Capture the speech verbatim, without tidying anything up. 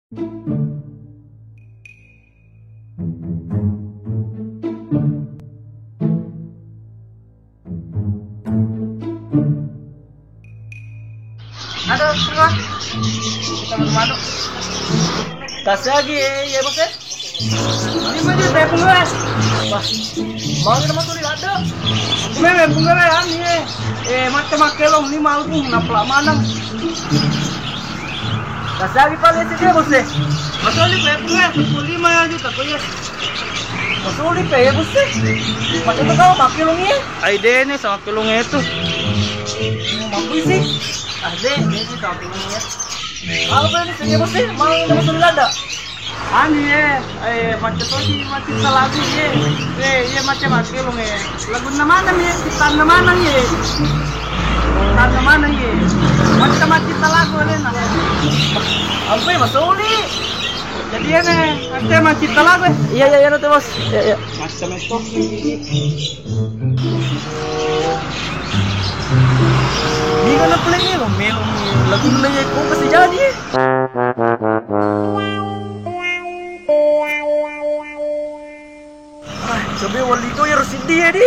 Aduh, Bos. Kita mau masuk. Kasih lagi, eh, iya, Bos, eh. Ini mah dia telepon gue. Wah, mau kita masuk di ada. Ini telepon gue, ya, ini, eh. Eh, macam makelong, ini malu, napalak maneng. Kasih lagi paling sih, Bos, eh. Masuk di telepon gue, sepuluh lima juta, kok, ya. Masuli pe, ya, Bos, eh. Maksudnya kau makkilung, iya? Ai, dene sama kilung itu. Mau makkui sih? Ah, de, dene sama kilung, iya. Kalau boleh nih, ya, Bos, eh. Mau, mau masuli lada? Anu, ya, eh, macet tuh si, macet lagu, ya. Eh, iya, macet makkilung, ya. Lagunna maneng, ya? Ciptanna maneng, ya? Ciptanna maneng, ya? Macet, macet lagu, alena. Ampe, masuli. Jadi ya, nih, nanti emang cinta lagu, eh. Iya, iya, iya, nanti, Bos. Iya, iya. Macam itu. Di mana play ini, lo? Melo, lagu lu ya, kok pasti jadi, eh. Ah, coba wali kau ya, harus sedih ya, di.